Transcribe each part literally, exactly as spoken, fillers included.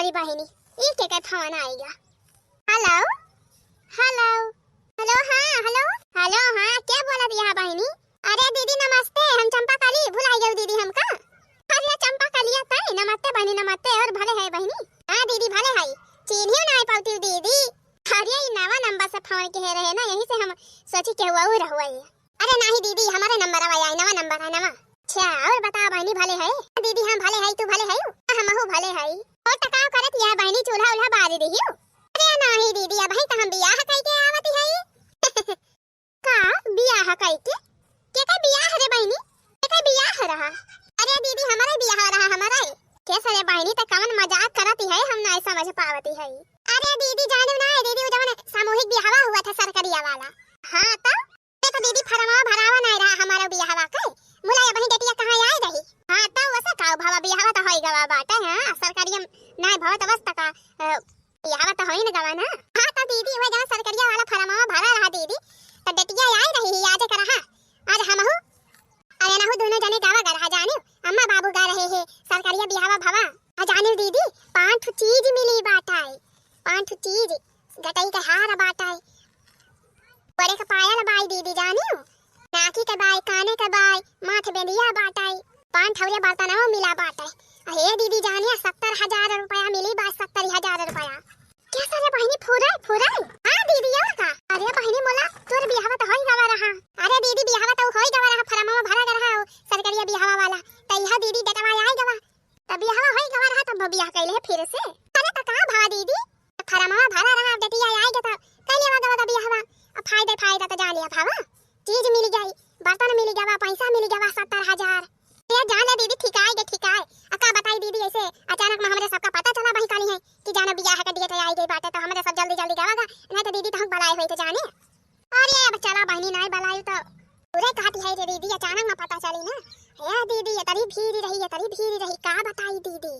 अरे बहिनी, ई केकर फोन आइगा? हेलो, हेलो, हेलो, हाँ, हेलो, हेलो, हाँ, के बोलत हया बहिनी? अरे दीदी नमस्ते, हम चंपा कली, भुलाइ गयू दीदी हमका? अरे चंपा कलिया तै, नमस्ते बहिनी, नमस्ते, और भले है बहिनी? हाँ दीदी, भले है, चिन्हियो नाहीं पउतिउ दीदी। अरे ई नवा नंबर से फोन किहे रहे ना, यही से हम सोची केहू अउर रहुवै। अरे नाहीं दीदी, हमरे नंबरवा आई, नवा नंबर है, नवा। अच्छा, अउर बतावा बहिनी, भले है? दीदी हम भले है, तू भले है? हमहू भले है। अउर त का करत हया बहिनी, चूल्हा उल्हा बारी रहिउ? अरे नाहीं दीदी, अबहीं त हम बियाह कइके आवत है। का बियाह कइके? केकर बियाह रे बहिनी? केकर बियाह रहा? अरे दीदी, हमरे बियाह रहा, हमरे। के सरे बहिनी, त कवन मजाक करत है, हम नाहीं समझ पावत है। अरे दीदी, जानिउ ना, ए दीदी, उ जवन सामूहिक बियाहवा हुआ था सरकरिया वाला। हाँ त? ए त दीदी, फरमवा भरावा नाहीं रहा हमरे बियाहवा के। मुला अबहीं डेटिया कहाँ आइ रही? हाँ त वैसे का भवा, बियाहवा त होइ गवा बाटे, हाँ, सरकरिया नाहीं भवा त बस तका, अ, बियाहवा त होइन गवा ना। हाँ त दीदी, वह जहाँ सरकरिया वाला फरमवा भरा रहा दीदी, त डेटिया आइ रही ही, आजे का रहा। आज हमहू, अरे नहू दुनो जने गवा ग रहा जानिउ, अम्मा बाबू ग रहे हैं, सरकरिया बियाहवा भवा। आ जानिउ दीदी, पाँच ठो चीज मिली बाटाई, पाँच ठो चीज, गटई के हार बाटाई, गोड़े के पायल बाई दीदी जानिउ, नाकी के बाई, काने के बाई, माथ बेंदिया बाटाई, पान ठौरे बर्तनवा मिला बाटे। अहे दीदी जानिया, सत्तर हजार रुपया मिली बा, सत्तर हजार रुपया। के सरे बहिनी, फुराई, फुराई? हाँ दीदी, अउर का? अरे बहिनी मोला, तोर बियाहवा त होइ गवा रहा। अरे दीदी, बियाहवा त होइ गवा रहा, फरमवा भरा ग रहा, सरकरिया बियाहवा वाला। त इहा दीदी डेटवा आइ गवा। त बियाहवा होइ गवा रहा, तब बियाह कइले है फिर से। अरे त का भवा दीदी? फरमवा भरा रहा, डेटिया आइ गवा, कइ लेवा गवा बियाहवा। अब फायदा, फायदा त जानिया भवा। चीज मिली गई, बर्तन मिली गवा, पैसा मिली गवा सत्तर हजार। ए जान ले दीदी, ठिकाइ गे, ठिकाइ। आ का बताई दीदी, ऐसे अचानक मा हमरे सबका पता चला बहिनी काली है कि जाना बियाह का डेट आइ गई बाटे, त हमरे सब जल्दी जल्दी गवा गा, नाहीं त दीदी त हम बलाए होई त जाने। अरे अब चला बहिनी, नाहीं बलायू त उरे कहती है रे दीदी, अचानक मा पता चली ना। ए दीदी, एतरी भीड़ रही, एतरी भीड़ रही, का बताई दीदी।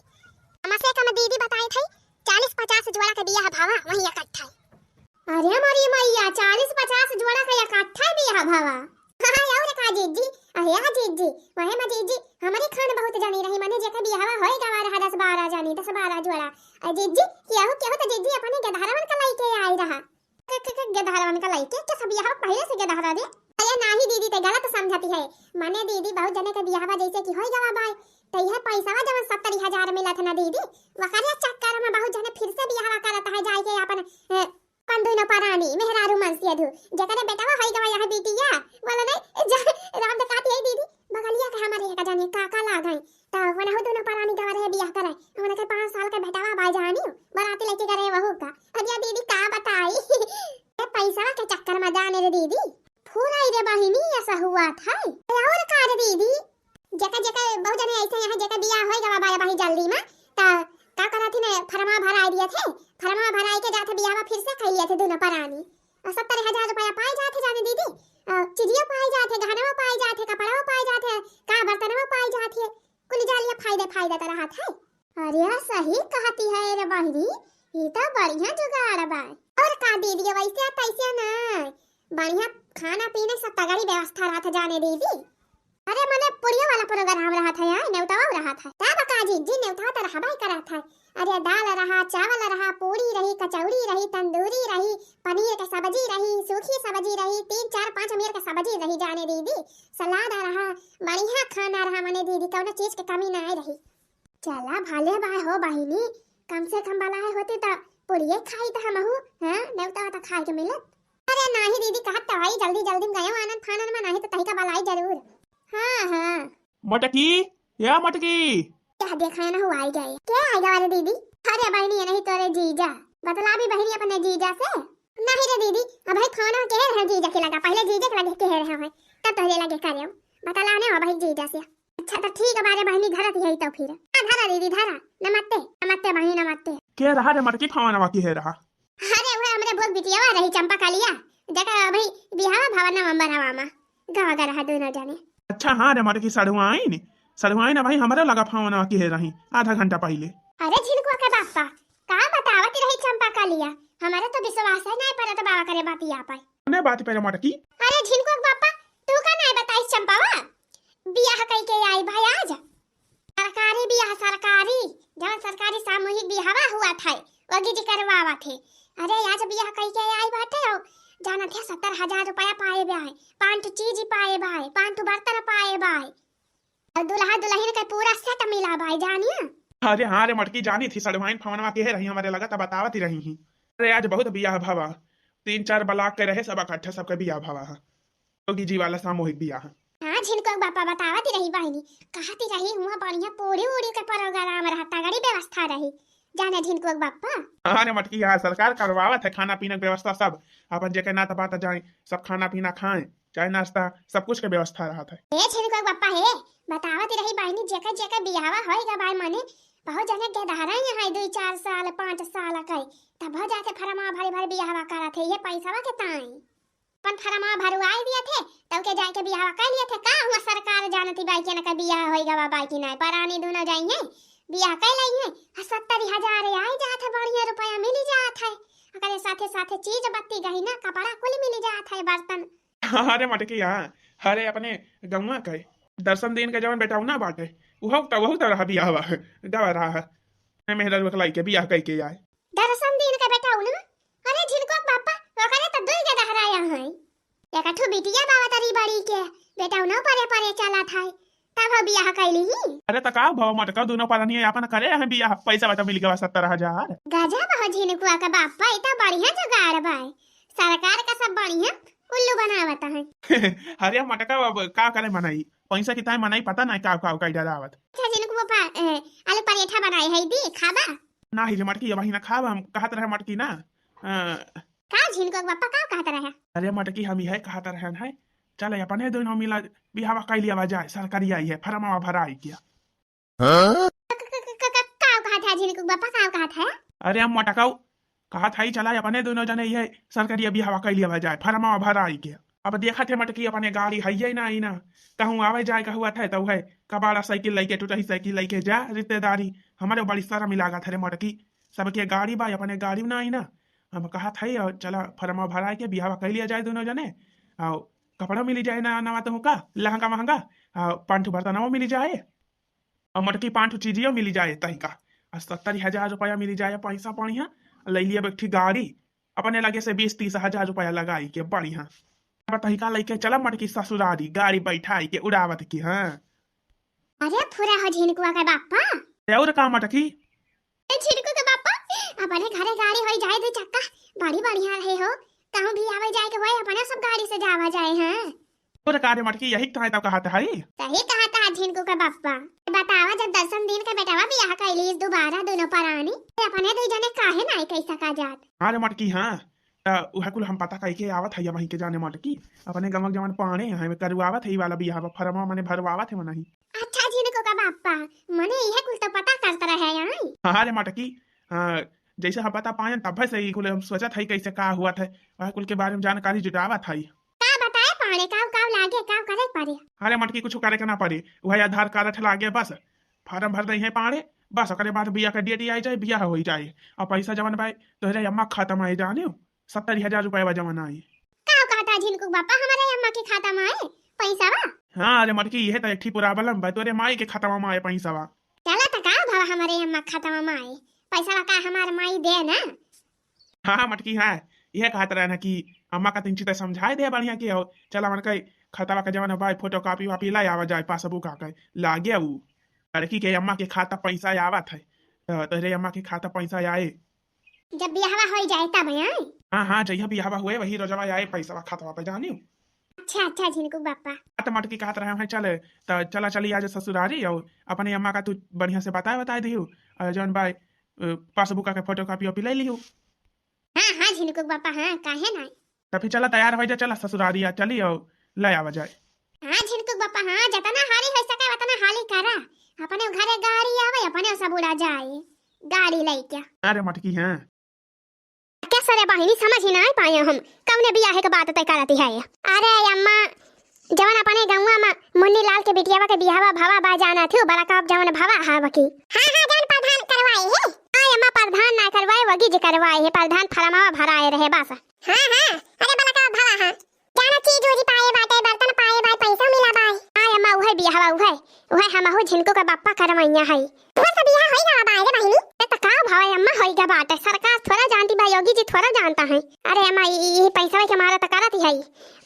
कम से कम दीदी बताई थी, चालीस पचास जोड़ा के बियाह भवा वहीं इकट्ठा। अरे मोरी मइया, चालीस पचास जोड़ा के इकट्ठा बियाह भवा। हाँ, अउर का जीजी? अहे आ जीजी, वहे मा जीजी, हमरी खान बहुत जनी रही, मने जेके बियाहवा होइ गवा रहा दस बारह जनी, दस बारह जोड़ा। अ जीजी, केहू, केहू त जीजी अपने गेदहरवन का लइके आइ रहा। क-, क-, क-, गेदहरवन का लइके? के सब बियाहवा पहिले से गेदहरा रे? अरे नाहीं दीदी, ते गलत समझती है। मने दीदी, बहुत जने के बियाहवा जैसे कि होइ गवा बाय, त इहे पैसवा जवन सत्तरी हजार मिलत है ना दीदी, वकरे चक्कर मा बहुत जने फिर से बियाहवा करत है जाइके अपन, ए, अपन दुनो परानी, मेहरारू मनसेधू, जेकरे बेटवा होइ गवा यह बिटिया, बोले नहीं, जा, राम तो कहती है दीदी, बगलिया के हमरे एक जने काका लागई, त वनहु दुनो परानी गवा रहे बियाह करे, उनके पाँच साल के बेटवा बाय जानी, बराती लइके गए वहू का। अरे दीदी का बताई, ए पैसवा के चक्कर मा जाने रे दीदी, फुराई रे बहिनी, ऐसा हुआ था। अउर का रे दीदी, जेका, जेका बहुत जने ऐसे यहाँ जेका बियाह होइ गवा बाय अबहीं जल्दी मा, त का करत ही ने फरमा भराइ दिया थे, फरमा भराइ के जाथे बियाहवा फिर से कइ लिया थे दुनो परानी। अ सत्तर हजार रुपया पाइ जाथे जाने दीदी, अ, चिजियो पाइ जाथे, गहनवा पाइ जाथे, कपड़वा पाइ जाथे, का बर्तनवा पाइ जाथे, कुल जालिया फायदा, फायदा त रहत है। अरे सही कहती है रे बहिनी, ई त बढ़िया जुगाड़ बा। अउर का दीदी, वैसे तैसे ना, बढ़िया खाना पीने सब तगड़ी व्यवस्था रहत जाने दीदी। अरे मने पुड़ियो वाला प्रोग्राम रहत है यार, नेवतावा रहत है। तब का जीजी, नेवता त रहबे करत है। अरे दाल रहा, चावल रहा, पूड़ी रही, कचौड़ी रही, तंदूरी रही, पनीर के सब्जी रही, सूखी सब्जी रही, तीन चार पाँच मेर के सब्जी रही जाने दीदी, सलाद रहा, बढ़िया खाना रहा मने दीदी, कउनो चीज के कमी नाहीं रही। चला भले बाय हो बहिनी, कम से कम बलाए होती त पुड़िये खाई त हमहू, हैं, नेवता त खाए के मिलत। अरे नाहीं दीदी, कहत त हई, जल्दी जल्दी में गयो आनन फानन मा, नाहीं त तहिका बलाई जरूर। हाँ, हाँ। मटकी, या मटकी। क्या देखा है ना, हुआ आई गए। के आई गवा रे दीदी? अरे बहिनी, ये नहीं तोरे जीजा। बतला भी बहिनी अपने जीजा से। नाहीं रे दीदी, अबहीं फोन केहे रहे जीजा के लगा, पहिले जीजा के लगे केहे रहे हैं, तब तोहरे लगे करे। बतलाने हो बहिनी जीजा से। अच्छा त ठीक बा रे बहिनी, धरत ही तो फिर। हाँ, धरा दीदी, धरा। नमस्ते, नमस्ते बहिनी, नमस्ते। के रहा रे मटकी, फोनवा केहे रहा? अरे, उहे हमरे भोग बिटियावा रही चंपा कलिया, जेकर अबहीं बियाहवा भवा नवंबर हवा मा। गवा ग रहा दुनो जने। अच्छा, हाँ रे मटकी, सढ़ुआइन, सढ़ुआइन अबहीं हमरे लगा फोनवा केहे रही आधा घंटा पहिले। अरे झिनकुआ के बापा, का बतावत रही चंपा कलिया, हमरे तो विश्वास है नाहीं परत बाबा करे बतिया पाए। कौने बात पे रे मटकी? अरे झिनकुआ के बापा, तू का नाहीं बताइस चंपावा? बियाह कइके आई भाई आज। सरकारी बियाह, सरकारी, जवन सरकारी सामूहिक बियाहवा अगी जी करवावत है। अरे आज बियाह कई के आई बाटे हो, जानत है सत्तर हजार रुपया पाए बाय, पाँच ठो चीज पाए बाय, पाँच ठो बर्तन पाए बाय। और दुल्हा दुल्हन के पूरा सेट मिला बाय, जानिया। अरे हाँ रे मटकी, जानी थी, सड़वाइन फवनवा के है रही हमरे लगा, तब बतावत ही रही ही। अरे आज बहुत बियाह भवा, तीन चार ब्लॉक के रहे, सब इकट्ठा सबके बियाह भवा है। जोगी जी वाला सामूहिक बियाह। हाँ, झिनकुआ के बापा बतावत ही रही बहिनी, कहत ही रही हुआ बढ़िया पूरी उड़ी के प्रोग्राम रहा, तगड़ी व्यवस्था रही। जाने झिनकुआ के बापा। हाँ रे मटकी, हाँ, सरकार करवावत है खाना पीना के व्यवस्था सब। अपन जेके नात बात जाए, सब खाना पीना खाए, चाय नाश्ता, सब कुछ के व्यवस्था रहत है। ए झिनकुआ के बापा हे, बतावत ही रही बहिनी, जेके जेके बियाहवा होई गा बाय मने, बहुत जने के दहरा यहाँ है दुई चार साल, पाँच साल के, तब हो जाते फरमा भरी भरी बियाहवा करत है, ये पैसवा के ताई। अपन फरमा भरवाई दिए थे, तब के जाए के बियाह कइ लिए थे। का हुआ सरकार जानती बाई के ना का बियाह होई गवा बाई की नाय, परानी दोनों जाई हैं, बियाह कइ लई हैं। आ सत्तर हजार आई जात है, बढ़िया रुपया मिली जात है। ओकरे साथे साथे चीज बत्ती गहिना कपड़ा कुल मिली जात है, बर्तन। अरे मटकी, हाँ, अरे अपने गौवा के दर्शन दीन के जवन बेटौना बाटे, उहो त, उहो त रहा बियाह हुआ है, गवा रहा है। मेहरा रुख लाई के बियाह कई के आए। दर्शन दीन के बेटौना? अरे झिनकुआ के बापा, ओकरे त दुई के दहराया है। एक ठो बिटिया बावा तरी बड़ी के, बेटौना परे परे चलत है, तब हो बियाह कैली ही। अरे त का भवा मटका, दोनों परानी अपन करे हैं बियाह, पैसा बता मिल गवा सत्तर हजार। गजब हो झिनकुआ के बापा, ई त बढ़िया जुगाड़ बाय। सरकार का सब बढ़िया उल्लू बनावत है। अरे मटका, अब का करे मनई, पैसा की ताई मनई पता नहीं का का का डरावत। अच्छा झिनकू बापा, ए, आलू परेठा बनाए है दी, खाबा? नाही रे मटकी, अबही ना खाब, हम कहत रहे मटकी ना। अ, का झिनकू बापा का कहत रहे? अरे मटकी, हम यह कहत रहन है, चल अपने दोनों मिला बिहावा कइ लिया जाए, सरकारी आई है, फरमावा भराई किया। हाँ? क-, क-, क-, क-, क-, का कहत है झिनकू बापा, का कहत है? अरे हम मटकाऊ कहत हई, चला अपने दोनों जने ये सरकरिया बियाहवा कइ लिया जाए, फरमावा भराई के। अब देखत है मटकी, अपने गाड़ी हइये ना, आई ना, कहूँ आवे जाए का हुआ थे, तो उहे कबाड़ा साइकिल लइके, टूटही साइकिल लइके जा रिश्तेदारी। हमरे बड़ी शर्म लागत है रे मटकी, सबके गाड़ी बा, अपने गाड़ी ना आई ना। हम कहत हई, और चला फरमावा भराई के बियाहवा कइ लिया जाए दोनों जने, और कपड़ा मिली जाए ना, नवा तो का लहंगा महंगा, और पाँच ठो बर्तनवा मिली जाए। और मटकी पाँच ठो चीजियो मिली जाए तही का, और सत्तर हजार रुपया मिली जाए, पैसा बढ़िया, ले लिया एक ठी गाड़ी, अपने लगे से बीस तीस हजार रुपया लगाई के बढ़िया। अब तही का लइके चला मटकी ससुरारी, गाड़ी बैठाई के उड़ावत की, हाँ। अरे फुरा हो झिनकुआ के बापा। अरे और का मटकी? ए झिनकू के बापा, अपने घरे गाड़ी होई जाए दू चक्का, बड़ी बढ़िया रहे हो, कहूँ भी आवे जाए के होए, अपने सब गाड़ी से जावा जाए, हाँ। तोरे का रे मटकी, यही ताय तो कहत हई। सही कहत है झिनकू के बप्पा। बतावा, जब दर्शन दीन के बेटवा बियाह कैली दोबारा दोनों परानी, ते अपने दुई जने काहे नाई कई सका जात? हाँ रे मटकी, हाँ। त उहे कुल हम पता कई के आवत हई, वहीं के जाने मटकी। अपने गमक जवन पाने हैं, करवावत है ई वाला बियाह, फरमा मने भरवावत है मनही। अच्छा झिनकू के बप्पा, मने इहे कुल तो पता करत रहे आई। हाँ रे मटकी, हाँ, जैसे हम पता पायन तब से ई कुल हम सोचत हई कैसे का हुआ थे, वह कुल के बारे में जानकारी जुटावत हई। का बताए पाड़े, काव काव लागे, काव करे पड़े? अरे मटकी, कुछ करे के ना पड़े, वह आधार कार्ड लागे बस, फार्म भर दई है पाड़े, बस ओकरे बाद बिया के डेट आई जाए, बिया हो जाए, और पैसा जवन बाय तोहरे अम्मा खाता में आई जाने, सत्तर हजार रुपया जवन आई। का कहता झिनकू बापा, हमारे अम्मा के खाता में आए पैसा बा? हाँ रे मटकी, यह तो एक ठी प्रॉब्लम बा, तोरे माई के खाता में आए पैसा बा। चला त का भवा हमारे अम्मा खाता में आए पैसा बा, का हमार माई दे ना? हाँ, हाँ, मटकी, हाँ, यह कहत रहे ना कि अम्मा का तिनची तो समझाए दे बढ़िया के हो, चला मन कई खतवा के जवन बाय फोटो कॉपी वापी लाई आवा जाए, पासबुक आ के लागे उ लड़की के अम्मा के खाता पैसा आवत है, तो तोहरे अम्मा के खाता पैसा आए। जब बियाहवा होई जाए तब आए? हाँ, हाँ, जइया बियाहवा हुए वही रोजवा आए पैसा खातवा पे जानियो। अच्छा, अच्छा, झिनकू बापा। हाँ, त मटकी कहत रहे हैं, चले, त चला चली आज ससुरारी और अपने अम्मा का तू बढ़िया से बताए, बताए दियो, और जौन बाय, अ, पासबुक का फोटो कॉपी वॉपी ले लियो। हाँ, हाँ, झिनकू बापा, हाँ, काहे ना। त फिर चला तैयार हो जा, चला ससुरारी आ चली और ले आवा जाए। हाँ, झिनकू बापा, हाँ, जतना हाली हो सके उतना हाली करा। अपने घरे गाड़ी आवे, अपने सब उड़ा जाए, गाड़ी लेके। अरे मटकी, हाँ। का रे बहिनी, समझ ही नाई पाए हम, कौने बियाहे के बात तय करती है? अरे अम्मा, जवन अपने गौवा में मुन्नी लाल के बिटियावा के बियाहवा भवा बा जाना थी, बड़ा का जवन भवा है वकी। हाँ, हाँ, जवन प्रधान करवाए है। हाँ अम्मा, प्रधान ना करवाए, वगी जी करवाए है, प्रधान फरमावा भराए रहे बस। हाँ, हाँ, अरे बड़ा का भवा है। जाना चीज उज पाए बाटे, बर्तन पाए बाटे, पैसा मिला बाय। हाँ अम्मा, उहे बियाहवा, उहे, उहे हमहू झिनकू के बापा करवैया है। तोहर सब बियाह होई गवा बाय रे बहिनी? ए त का भवा अम्मा, होई गवा बाटे, सरकार जानती बा योगी जी, थोड़ा जानता है। अरे अम्मा, ई, ई पैसवा के मारा त करत ही है,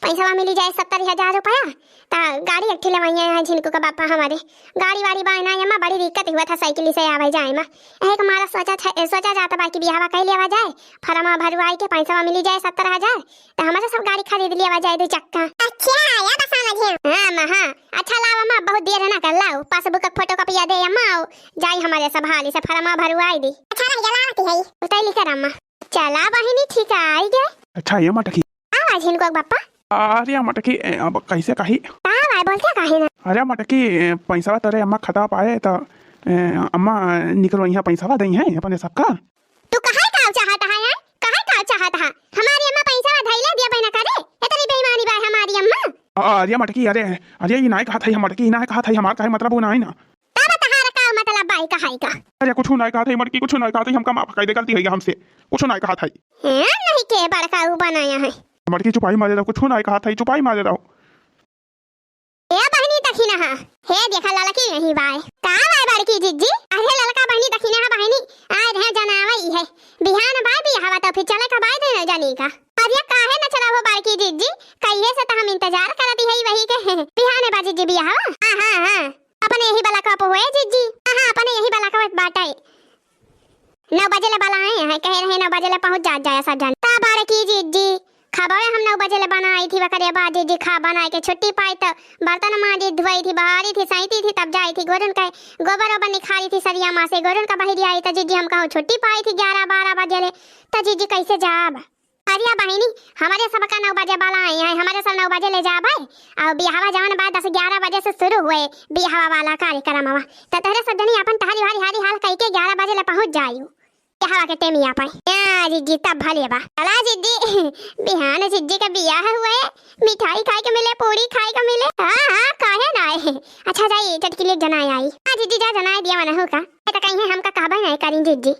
पैसवा मिली जाए सत्तर हजार रुपया, त गाड़ी एक ठे लेवइया है झिनको का बापा हमारे। गाड़ी वाड़ी बाय ना अम्मा, बड़ी दिक्कत हुआ था साइकिल से आवे जाए मा। एक मारा सोचा था, सोचा जाता बा कि बियाहवा कई लेवा जाए, फरमा भरवाई के पैसवा मिली जाए सत्तर हजार, त हमारे सब गाड़ी खरीद लेवा जाए दो चक्का। अच्छा, या बस समझे। हाँ अम्मा, हाँ। अच्छा लाओ अम्मा, बहुत देर ना कर, लाओ पासबुक का फोटो कॉपी दे अम्मा, आओ जाई हमारे सब हाली से फरमा भरवाई दी। अच्छा रह गया, लावत ही है। उताई लिखा अम्मा। चला बहिनी, ठीक है, आई गए। अच्छा, ये मटकी। का बा झिनको के बापा? अरे मटकी, ए, अब कैसे कही? का बा, बोलते काहे ना? अरे मटकी, ए, पैसा तोरे अम्मा खाता पाए त, ए, अम्मा निकलवइहा पैसा दई है अपने सबका। तू कहे का चाहत है, हैं? कहे का चाहत है? हमारी अम्मा पैसा धैले दिया बहिना करे? इतनी बेईमानी बा हमारी अम्मा? अरे मटकी, अरे, अरे, ई नाय कहत है हम मटकी, ई नाय कहत है, हमार कहे मतलब वो नाय ना। तब तहार का मतलब बाई कहाई का? अरे कुछ नाय कहत है मटकी, कुछ नाय कहत है, हमका माफ कर दे, गलती हो गया हमसे, कुछ नाय कहत है। हैं, नहीं के बड़का ऊ बनाया है। मटकी चुपाई मारे रहो, कुछ नाय कहत है, चुपाई मारे रहो। ए बहिनी दखिना हा, हे देखा ललकी यही बाय। का बाय बड़की जिज्जी? अरे ललका बहिनी दखिना हा बहिनी, आय रहे जनावई है। बिहान बाय बियाहवा तो फिर चले का बाय देना जानी का। अरे काहे न चला हो बड़की जिज्जी, कहिए से तो हम इंतजार करती है वही के। बिहान बा जिज्जी बियाहवा? हाँ, हाँ, हाँ। अपने यही बला का हुए जिज्जी। हाँ, हाँ, अपने यही बला का बाटे। नौ बजे ले बलाए हैं, कहे रहे नौ बजे ले पहुँच जात जाए सब जन। ता बड़की जिज्जी, खबरे हम नौ बजे ले बनाई थी, वकरे बाद जिज्जी खा बनाए के छुट्टी पाई त बर्तन माजी, धोई थी, बहारी थी, सैती थी, तब जाई थी गोरुन के गोबर ओबर निखारी थी सरिया मा से, गोरुन का बहिरी आई त जिज्जी हम कहूँ छुट्टी पाई थी ग्यारह बारह बजे ले, त जिज्जी कैसे जाब? अरे बहिनी, हमारे सबका नौ बजे वाला आई है, हमारे सब नौ बजे ले जाबे। और बियाहवा जवन बा दस ग्यारह बजे से शुरू हुए, बियाहवा वाला कार्यक्रम हवा। त तहरे सब जनी अपन टहरी हारी हारी हाल कई के ग्यारह बजे ले पहुँच जायू बियाहवा के टेमिया पे। हाँ जिज्जी, तब भले बा। चला जिज्जी, बिहान जिज्जी का बियाह हुए, मिठाई खाए के मिले, पूड़ी खाए के मिले। हाँ, हाँ, काहे ना आए। अच्छा जाई, चटकी ले जना आई। हाँ जिज्जी, जा जना दिया मना हो का। ए त कहीं हमका कहबे नहीं करी जिज्जी।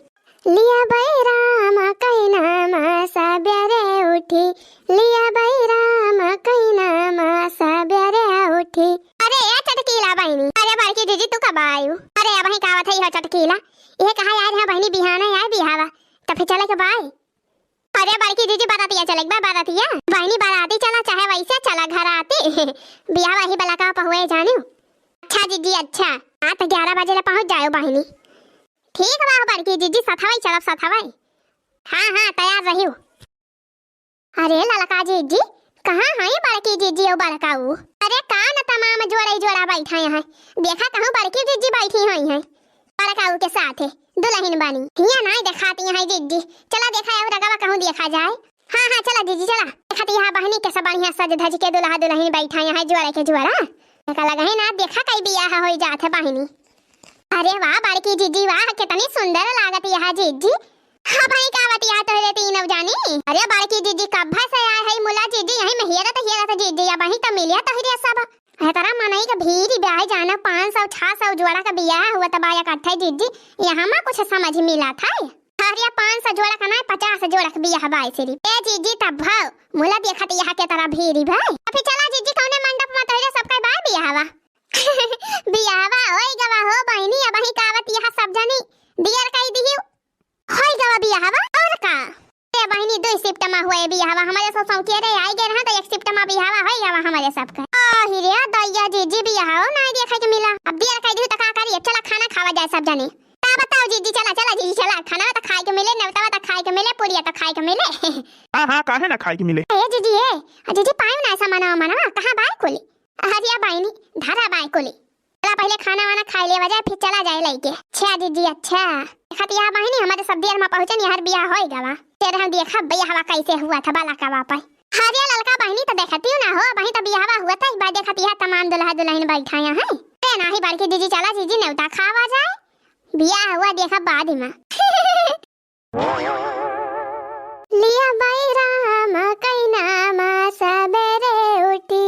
लिया बैराम कैनामा सबेरे उठी, लिया बैराम कैनामा सबेरे उठी। अरे ए चटकीला बहिनी, अरे बड़की जिज्जी तू कब आयू? अरे अबही का आवत है यह चटकीला, ये कहा यार यहाँ बहिनी बिहाने आए बिहावा, त फिर चले के बाय। अरे बड़की जिज्जी बरातिया चले के बा, बरातिया। बहिनी बराती चला चाहे वैसे चला घर आती। बिहावा ही बला का पहुए जानू। अच्छा जिज्जी अच्छा, हाँ त ग्यारह बजे ले पहुँच जायो बहिनी। ठीक बा बड़की जिज्जी, सथवई चलब सथवई। हाँ, हाँ, तैयार रहियो। अरे ललका जिज्जी, कहाँ हई बड़की जिज्जी और बड़काऊ? अरे का न तमाम जोड़े जोड़ा बैठा हैं। देखा कहूँ बड़की जिज्जी बैठी हुई हैं बड़काऊ के साथ दुल्हन बनी। हियाँ नाई देखाती हैं जिज्जी, चला देखा और रगवा कहूँ देखा जाए। हाँ, हाँ, चला जिज्जी चला। देखा तो यहाँ बहिनी के सब बढ़िया सज धज के दुल्हा दुल्हन बैठा हैं जोड़े के जोड़ा। देखा लगा है ना, देखा कई बियाह होई जात है बहिनी। अरे वाह बड़की जिज्जी वाह, कितनी सुंदर लागत यह जिज्जी। हाँ भाई, का बतिया तोहरे तीनों जानी? अरे बड़की जिज्जी कब्बा से आए है मुला जिज्जी, यही में हेरत हेरत जिज्जी, अबही त मिलिया तोहरे सब। है तरा मनई के भीड़ ब्याह जाना, पाँच सौ छह सौ जोड़ा का बियाह हुआ त बा इकट्ठे जिज्जी, यहाँ मा कुछ समझ मिला था। अरे पाँच सौ जोड़ा का ना, पचास जोड़ा का बियाह बाय सिर्फ। ए जिज्जी तब भाव मुला देखत यहाँ के तरा भीड़ भाई। अभी चला जिज्जी कौने मंडप मा तोहरे सबका बाय बियाहवा। बियाहवा होई गवा हो बहिनी, अबही कावत यहाँ सब जनी दियर कई दिहियो। होई गवा बियाहवा और का? ए बहिनी दुई शिफ्ट मा हुए बियाहवा, हमारे सब सौतिये रे आई गए रहा त एक शिफ्ट मा बियाहवा होई गवा हमारे सबका। आही रे दैया जिज्जी बियाहवा नाई देखे के मिला। अब दियर कई दिहियो त का करी, अब चला खाना खावा जाए सब जनी। का बताओ जिज्जी, चला, चला जिज्जी चला, खाना त खाए के मिले, नेवतावा त खाए के मिले, पुड़िया त खाए के मिले। हाँ, हाँ, काहे ना खाए के मिले? ए जिज्जी ए, जिज्जी पायो ना ऐसा मना मना, कहाँ बाय कुली? अरे बहिनी, धरा बाय कुली। चला पहिले खाना वाना खाई लेवा जाए, फिर चला जाए लइके। अच्छा जिज्जी, अच्छा। देखत यहाँ बहिनी, हमारे सब देर मा पहुँचन, यहाँ बियाह होई गवा। तेरे हम देखा बियाहवा कैसे हुआ था बाला का बापा। अरे ललका बहिनी त देखती हूँ ना हो, अबही त बियाहवा हुआ था, एक बार देखत यहाँ तमाम दुल्हा दुल्हन बैठा यहाँ है। ए नाही बड़की जिज्जी, चला जिज्जी नेवता खावा जाए, बियाह हुआ देखा बाद मा। लिया बैराम कैनामा सबेरे उठी,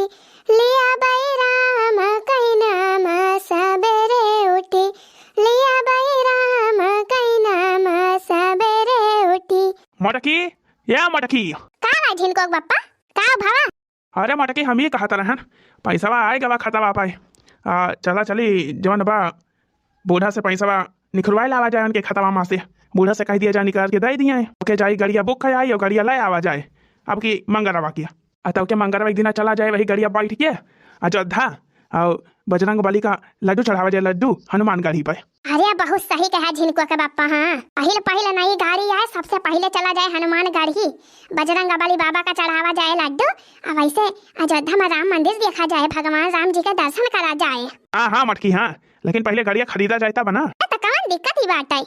लिया बैराम कैनामा सबेरे उठी, लिया बैराम कैनामा सबेरे उठी। मटकी, या मटकी। का बा झिनको बप्पा? का भवा? अरे मटकी, हम ही कहत रहन, पैसवा आए गवा खतवा पाए। आ, चला चली, जवन बा, बूढ़ा से पैसवा निखुरवाए लावा जाए उनके खतवा मा से। बूढ़ा से कहि दिया जाए निकाल के दइ दिया है। ओके जाई गड़िया बुक कराई अउ गड़िया लइ आवा जाए। अब की मंगरवा किया। आ तब के मंगरवा एक दिना चला जाए वही गड़िया बैठ के। अयोध्या अउ बजरंग बली का लड्डू चढ़ावा जाए, लड्डू हनुमान गढ़ी पे। अरे बहुत सही कहा झिनकुआ के बापा, हाँ। पहिले पहिले नई गाड़ी आए, सबसे पहिले चला जाए हनुमान गढ़ी, बजरंग बली बाबा का चढ़ावा जाए लड्डू। आ वैसे अयोध्या मा राम मंदिर देखा जाए, भगवान राम जी के दर्शन करा जाए। हाँ हाँ मटकी हाँ, लेकिन पहिले गड़िया खरीदा जाए तब ना। ए, त कवन दिक्कत ही बाटे?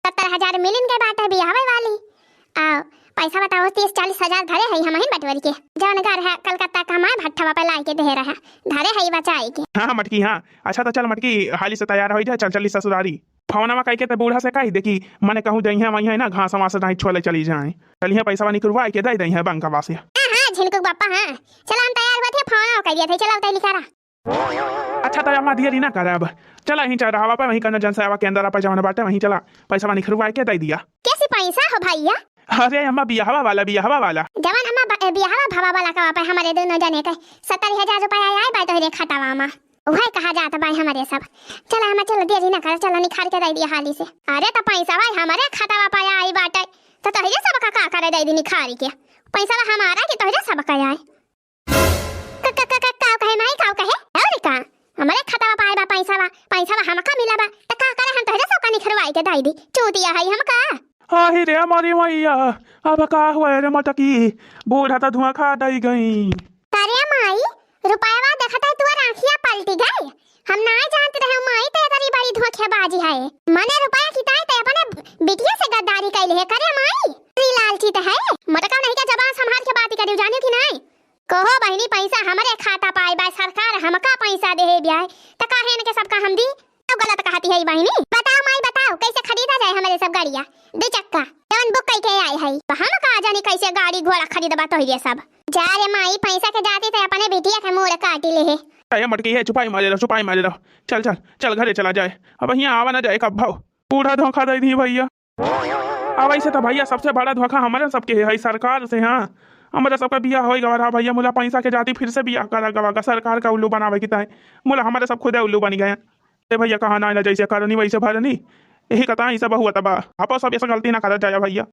सत्तर हजार मिलिन के बाटे बियाहवे वाली। आ पैसा बताओ, तीस चालीस हजार धरे है हमहिन बटवरी के। जवन घर है कलकत्ता कमाए भट्ठवा पे लाई के दे रहा, धरे है बचाई के। हाँ हाँ मटकी हाँ। अच्छा त चल मटकी, हाली से तैयार होइ जा, चल चली ससुरारी। फोनवा कइके त बूढ़ा से कहि दे कि मने कहूँ जइहे वइहे ना, घास वास नाहीं छोले चली जाए। चलिहे पैसवा निकुरवाइ के दइ दइहे बंकवा से। हाँ हाँ झिनकू बापा हाँ, चला हम तैयार हुआ थे, फोनवा कइ दिया थे, चला उतै निकारा। अच्छा त अम्मा दियरी ना करब, चला यहीं चौराहवा पे वहीं कनो जनसेवा केंद्र पे जवन बाटे वहीं चला, पैसवा निकुरवाइ के दइ दिया। कैसी पैसा हो भैया? अरे अम्मा बियाहवा वाला, बियाहवा वाला। जवन अम्मा ब-, बियाहवा भवा वाला का पे हमरे दोनों जने के सत्तर हजार रुपया आए बा तोहरे खतवा मा। वही कहा जात बा हमरे सब। चला अम्मा चला देरी ना कर, चला निखार के दइ दिया हाली से। अरे त पैसा भाई हमरे खतवा पे आई बाटे, त तोहरे सब का, का करे दइ दी निखार के? पैसा हमारा कि तोहरे सब का आए? क-, क-, क-, क-, काव कहे माई, काव कहे? और का? हमरे खतवा पाए बा पैसावा, पैसावा हमका मिला बा, त का करे हम तोहरे सब का निखरवाई के दइ दी? चूतिया है हमका? आही रे मोरी मैया, अब का हुआ रे मटकी, बूढ़ा त धुआं खा दइ गई। अरे माई, रुपयावा देखत है तोर आँखिया पलटी गए। हम नाय जानत रहे माई ते तरी बड़ी धोखेबाजी है। मने रुपया की ताई ते अपने बिटिया से गद्दारी कैले है करे माई। तरी लालची ते है। मोटका नहीं के जबान संभाल के बात करियो जानियो कि नाय? कहो बहिनी, पैसा हमरे खाता पाए बा, सरकार हमका पैसा देहे बिया है, त काहे इनके सबका हम दी? तो गलत कहती है बहिनी। बताओ माई, बताओ, कैसे खरीदा जाए हमरे सब गाड़िया, दो चक्का, जवन बुक कई के आए है? तो हम का जानी कैसे गाड़ी घोड़ा खरीदबा तोहरे सब। जा रे माई, पैसा के जाती ते अपने बिटिया के मूड़ काटी ले है। ए मटकी है, चुपाई मारे रहो, चुपाई मारे रहो। चल, चल, चल घरे चला जाए। अब हियाँ आवा ना जाए कब भाव। बूढ़ा धोखा दइ दी भैया। अब ऐसे त भैया सबसे बड़ा धोखा हमरे सबके है सरकार से। हाँ, हमरे सबका बियाह होइ गवा रहा भैया, मुला पैसा के जाती फिर से बियाह करा गवा का सरकार का उल्लू बनावे की ताई। मुला हमरे सब खुदे उल्लू बनी गए। ए भैया कहा ना, ना जैसे करनी वैसे भरनी, यही कता ई सब हुआ तबा। आपो सब ऐसा गलती ना करत जाया भैया।